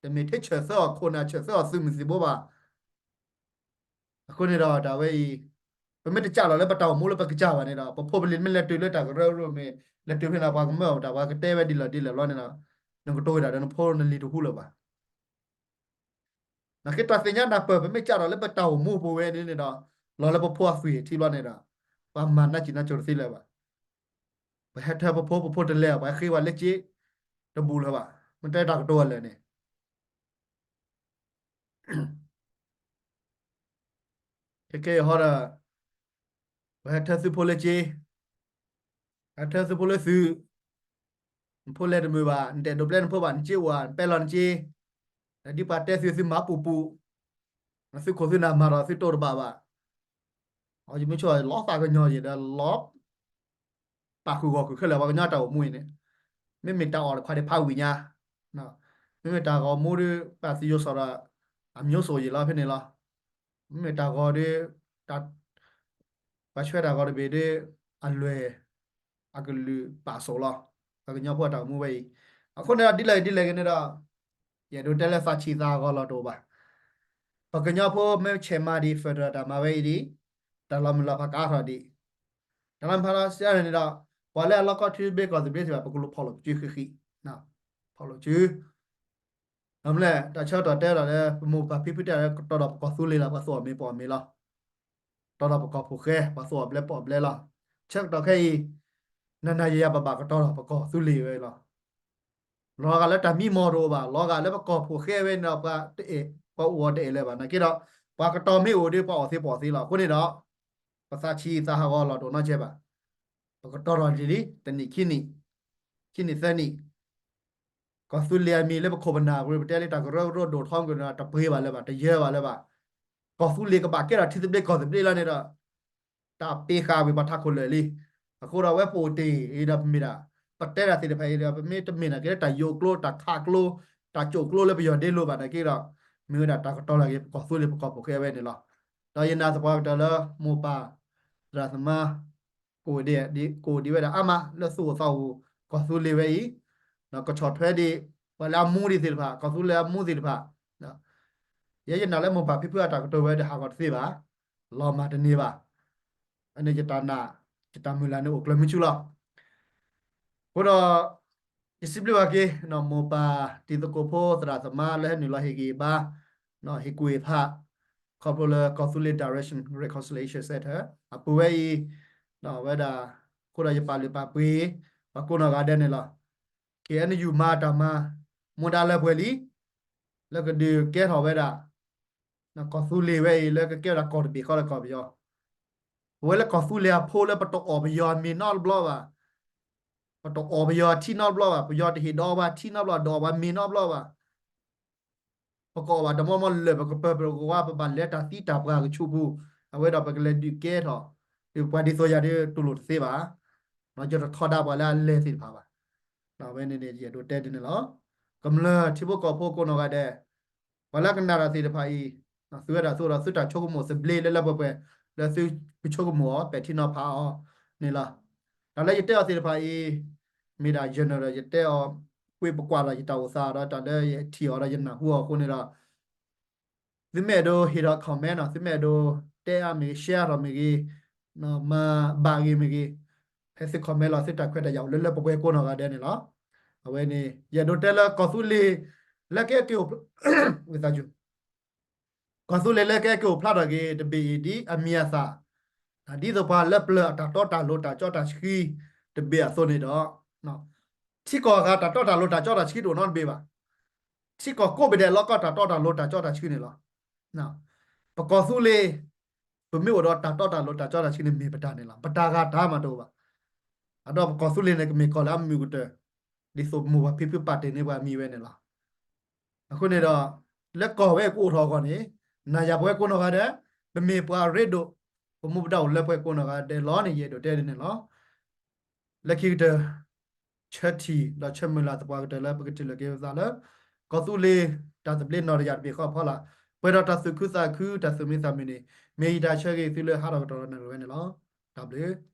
တမ့ၢ်ထဲဆၢၣ်သၢအီၤခိၣ်နၢ် ဆၢၣ်သၢအီၤသုးမုၢ်သံၣ်ဘိဘၣ်. အဃိန့ၣ်ဒီးတၢ်ဝဲအံၤ ပမ့ၢ်တကးလီၤလၢပတၢ်အိၣ်မူလၢပကစၢ်ဘၣ်န့ၣ်ဒီး ပဖိပလံၤမ့ၢ်လဲၤတုၤလၢတၢ်ကရၢကရိမ့ၢ် လဲၤတုၤဖဲန့ၣ် ပှၤကမၢအီၤတၢ် ပှၤကတဲဝဲဒ်လဲၣ်ဒ်လဲၣ်ဘျီန့ၣ်ဒီး နကတိၤဝဲဒၣ်ဒီးနဖိနလံၤတဟူလၢၤဘၣ်. နာ်က့တၢ်သ့ၣ်ညါနၢ်ပၢၢ် ပမ့ၢ်ကးလီၤလၢပတၢ်အိၣ်မူပူၤဝဲန့ၣ်န့ၣ်ဒီး လီၤလၢပဖိအသွံၣ်ထံဘျီန့ၣ်ဒီး ပှၤမၤနၢ်စံၣ်နၢ်စိၤတသ့လၢၤဘၣ်. ပှၤဟဲထၢပဖိ ပဖိတလဲၤ ပှၤဟဲဃ့ဝဲလၢက့ တဘူးလၢၤဘၣ်. မ့ၢ်တဲတၢ်ကတိၤအလၢာ်န့ၣ် ခဲကဲယဟီဒီး ပှၤဟဲထၢသုဖိလၢက့, ဟဲထၢသုဖိလၢသုး, နဖိလဲၤတမုာ်ဘၣ်, နတအဲၣ်ဒိးပျဲနဖိဘၣ်, နက့အိၣ်ဧါ, နပဲလီၤနက့, ဒီးဒ်ပှၤတဲသု သုမၤပူၤပူၤ, သုခိၣ်သုနၢ်မၤဒီးသုတိၢ်တဘၣ်ဘၣ်. အယမ့ၢ်ဆိလီၤသးကညီၤယဲဒီးလီၤ ပာ်ဃုာ်ဂီၢ်ဃုာ်ခဲလၢာ် ပှၤကညီတၢ်အိၣ်မူအံၤန့ၣ်, မ့မ့ၢ်တၢ်အီၣ်တခါဒံးဖးဝံၣ်ညါ, မ့မ့ၢ်တၢ်ဂီၤမူဒီး ပာ်သယိၤစီၤဒီး အမျိုးစုံယဲလီၤဖဲန့ၣ်လီၤ. မ့မ့ၢ်တၢ်ဂီၤဒီး တၢ် ပှၤဆှၢတၢ်ဂီၤတဘ့ၣ်ဒီး အလွဲၢ် အကလုာ်ပာ်စိာ်လီၤ. ပှၤကညီဖိအတၢ်အိၣ်မူဝဲအံၤ, အဃိန့ၣ်ဒီး ဒ်လဲၣ်ဂ့ၤဒ်လဲၣ်ဂ့ၤန့ၣ်ဒီး ယအဲၣ်ဒိးတဲလၢသးဆံးသးဟးဂီၤလီၤတအိၣ်ဘၣ်. ပှၤကညီဖိမ့ၢ်ဆဲးမၤဒံး federal တၢ်မၤဝဲအံၤဒံး, တၢ်လီၤမုၢ်လီၤဖးကအါထီၣ်ဒံး, တၢ်လီၤမုၢ်လီၤဖးစ့ၢ်န့ၣ်ဒီး ပှၤလၢအလီၢ်ကီထံသဘျ့ကီၢ်သဘျ့သ့ၣ်တဖၣ် ပကလူၤဖီၣ်လိာ်ပစုဃံးဃံး, ဖီၣ်လိာ်စု မ့ၢ်လဲၣ် တၢ်ဆၢကတီၢ်တဲဒီးလၢ ပမိၢ်ပၢ်ဖံဖုတဲဒီး ကတီၤဒီးပကီၢ်သူလ့ၤလီၤ ပှၤသူအီၤမ့ၢ်ပအီၣ်မ့ၢ်လီၤ. တီၤဒီးပကီၢ်ဖိၣ်ဃဲ ပှၤသူအီၣ်ဘျဲပအီၣ်ဘျဲလီၤ. ဆၢကတီၢ်ခဲအံၤ နၤနၤယၤယၤ ပဘၣ်ကတီၤဒီးပကီၢ်သူလ့ၤဝဲလီၤ. လီၤဂာ်လၢတၢ်မံမီၢ်တအိၣ်ဘၣ်, လီၤဂာ်လၢပကီၢ်ဖိၣ်ဃဲဝဲန့ၣ်ဒီး ပှၤတအဲၣ် ပှၤအိၣ်အီၤတအဲၣ်လၢၤဘၣ်. နာ်က့ဒီး ပှၤကတီၤမ့ၢ်အိၣ်ဒီး ပှၤအီၣ်သ့ပအီၣ်သ့လီၤ. အဃိန့ၣ်ဒီး ပသးဆံးသးဟးဂီၤလီၤတအိၣ်နီတစဲးဘၣ်. ပကတီၤထီၣ်လံၤလံၤ တနံၣ်ခံနံၣ်, ခံနံၣ်သၢနံၣ် ကီၢ်သူလ့ၤအမံၤလၢပခိၣ်ပနၢ်ပူၤ ပတဲလၢတၢ်ကရၢကရိဒိၣ်ထီမုၢ်ကနီၤ တပှ့ၤဘၣ်လၢၤဘၣ်, တယၢၤဘၣ်လၢၤဘၣ်. ကီၢ်သူလ့ၤကဘၣ်ကဲထီၣ်ထံသဘျ့ကီၢ်သဘျ့လီၤန့ၣ်ဒီး တၢ်ပ့ဃာ်ဝံၤပှၤထးခိၣ်လၢာ်လံ. အဃိဒီးအဝဲပအိၣ်တ့ၢ်အံၤဒီးပမ့ၢ်ဒၣ် ပတဲတၢ်သ့ၣ်တဖၣ်အံၤဒီး ပမ့ၢ်တမ့ၢ်နာ်က့လၢတၢ်ယိးကျိ တၢ်ခးကျိ တၢ်ကိၣ်ကျိလၢပယီၤဒ့လိၤဘၣ်နာ်က့ဒီး မ့ၢ်ဝဲဒၣ်တၢ်ကတီၤလၢက့ၤ ပကီၢ်သူလ့ၤပကီၢ်ဖိၣ်ဃဲဝဲန့ၣ်လီၤ. ဒီးယနာ်သပှၢ်ကတၢၢ်လၢမိၢ်ပၢ်သရၣ်သမါ ကအိၣ်ဒံး ကအိၣ်ဒံးဝဲဒၣ်အါမး လၢသူၣ်အိၣ်သးအိၣ် ကီၢ်သူလ့ၤဝဲအံၤ, ကဆီၣ်ထွဲဒံး ပှၤလၢအမူဒံးသ့ၣ်တဖၣ် ကီၢ်သူလ့ၤအမူသ့ၣ်တဖၣ်, ယဲယနာ်လၢမိၢ်ပၢ်ဖံဖုအတၢ်ကတိၤဝဲဒီးဟးဂီၤတသ့ဘၣ်, လီၤမၢ်တန့ၢ်ဘၣ်. အန့ၣ်ယတၢ်နာ် ယတၢ်မုၢ်လၢ်န့ၣ်အိၣ်ကျၢၤမုဆူလီၤ. အဃိဒီး ယစံးဘျုးဘၣ်က့ၤ မိၢ်ပၢ်တံၤသကိးဖိသရၣ်သမါလၢဟဲနုာ်လီၤဟ့ၣ်ဂံၢ်ဘါ ဟ့ၣ်ကူၣ်ဟ့ၣ်ဖး ခီဖျိလၢကီၢ်သူလ့ၤ Direction Reconciliation Center အပူၤဝဲအံၤ ဝဲဒၣ် အဃိဒီးယပာ်လုၢ်ပာ်ပှ့ၤ ပှၤကိးနီၢ်ဂၤဒဲးန့ၣ်လီၤ. က့ၤအဲနယူၢ် မၤတၢ်မၤ မူဒါလၢပှဲၤလံ လၢကဒုးကဲထီၣ်ဝဲဒၣ် ကီၢ်သူလ့ၤဝဲအံၤ လၢကကဲဝဲဒၣ်ကီၢ်တဘ့ၣ်ဃီလၢကီၢ်ပယီၤ ပဝဲလၢကီၢ်သူလ့ၤအဖိလၢပတအီၣ်ပယီၤမ့ၤနီတဘျီဘၣ်, ပတအီၣ်ပယီၤထံနီတဘျီဘၣ်, ပယီၤတဟ့ၣ်ဒိးပှၤထံနီတဘျီ ဒိးပှၤမ့ၤနီတဘျီဘၣ်. ပကအီၣ်ဘၣ်တမီမီလၢာ် ပကပၢၢ်ပကဝါ ပဘၣ်လဲၤတၢ်သံတၢ်ပှၢ်ကဆူးပူၤ, အဝဲဒီးပကလဲၤဒုးကဲထီၣ် ဒီးပှၤဒ်သိးယၤဒီးတူၢ်လိာ်တသ့ဘၣ်, ယတထီဒါပှၤလၢအလဲၤသ့ၣ်တဖၣ်ဘၣ်. အဝဲန့ၣ်န့ၣ် ယအဲၣ်ဒိးတဲဒ်န့ၣ်လီၤ. ကမျၢၢ်ထံဖိကီၢ်ဖိကိးနီၢ်ဂၤဒဲး ပှၤလၢကနၣ်တၢ်သ့ၣ်တဖၣ်အံၤ သုဝဲဒၣ်သုအိၣ်ဒီးသုတၢ်ဆိကမိၣ်သဘျ့လၢလၢပှဲၤပှဲၤ လၢသုကဆိကမိၣ်အီၤ ပဲာ်ထံနီၤဖးအီၤန့ၣ်လီၤ. တၢ်လၢယတဲအီၤသ့ၣ်တဖၣ်အံၤ မ့ၢ်ဒၣ်ယဲၢ်န့ၣ်ဒီး ယတဲအီၤ ကွ့ပကွၢ်ဒီးယတၢ်အိၣ်သးဒီးတၢ်လၢယထံၣ်အီၤဒီးယနၢ်ဟူအီၤအဃိန့ၣ်ဒီး သုမ့ၢ်အဲၣ်ဒိးဟ့ၣ်ဒီး comment နီၤ, သုမ့ၢ်အဲၣ်ဒိးတဲအါမ့ၢ်ဂ့ၤ share ထီၣ်မ့ၢ်ဂ့ၤ, မၤဘၣ်ဂ့ၤမ့ၢ်ဂ့ၤ, ဖဲသု comment လီၤ သုတၢ်ခွဲးတၢ်ယာ်အိၣ်လၢလၢပှဲၤပှဲၤကိးနီၢ်ဂၤဒဲးန့ၣ်လီၤ. အဝဲန့ၣ် ယအဲၣ်ဒိးတဲလၢကီၢ်သူလ့ၤ လၢကဟဲက့ၤအိၣ် ကီၢ်သူလ့ၤလၢကဟဲက့ၤအိၣ်ဖျါထီၣ်က့ၤတဘ့ၣ်အံၤ ဒ်အမံၤအသၣ် ဒ်သိးပှၤလၢပျၢၤအတၢ်တီတၢ်လိၤတၢ်ကၠီတၢ်ဆှံတဘ့ၣ်အသိးန့ၣ်ဒီး ထံကီၢ်အဂၤတၢ်တီတၢ်လိၤတၢ်ကၠီတၢ်ဆှံတအိၣ်နီတဘ့ၣ်ဘၣ်. ထံကီၢ်ကိးဘ့ၣ်ဒဲးလီၤကီၢ်တၢ်တီတၢ်လိၤတၢ်ကၠီတၢ်ဆှံန့ၣ်လီၤ. ပကီၢ်သူလ့ၤ ပမ့ၢ်အိၣ်ဒီးတၢ်တီတၢ်လိၤတၢ်ကၠီတၢ်ဆှံန့ၣ်မ့ၢ်ပတၢ်န့ၣ်လီၤ. ပတၢ်ဂၤတၢ်မးတအိၣ်ဘၣ်. အဒီးပကီၢ်သူလ့ၤန့ၣ် ကမ့ၢ်ကီၢ်လၢအမုာ်ကတၢၢ် ဒ်သိးပမိၢ်ပှၢ်ဖံဖုပာ်တ့ၢ်န့ၢ်ပှၤအမံၤဝဲန့ၣ်လီၤ. အဃိန့ၣ်ဒီး လၢကီၢ်ဝဲကအိၣ်ထီၣ်အဂီၢ်န့ၣ် နၤယၤပဝဲကိးနီၢ်ဂၤဒဲး ပမ့ၢ်ပှၤအရ့ဒိၣ် ပမူပဒါအိၣ်လၢပှဲၤကိးနီၢ်ဂၤဒဲးလီၤန့ၣ် ယအဲၣ်ဒိးတဲဒ်န့ၣ်လီၤ. လၢခံကတၢၢ် ဆၢထံၣ်ဒီးဆၢမုၢ်လၢ်သပှၢ်ကတၢၢ်လၢပကထံၣ်လိာ်က့ၤပသးလၢ ကီၢ်သူလ့ၤ တၢ်သဘျ့နီၢ်တယၢ်တဘ့ၣ်ဃီအဖီလာ် ပှဲၤဒီးတၢ်သူၣ်ခုသးခု တၢ်သူၣ်မံသးမုာ်န့ၣ် မ့ၢ်ယတၢ်ဆၢဂ့ၤသုလၢဟးထီၣ်ကတီၢ်ဒီးနၣ်ရံၣ်ဝဲန့ၣ်လီၤ. တၢ်ဘျုး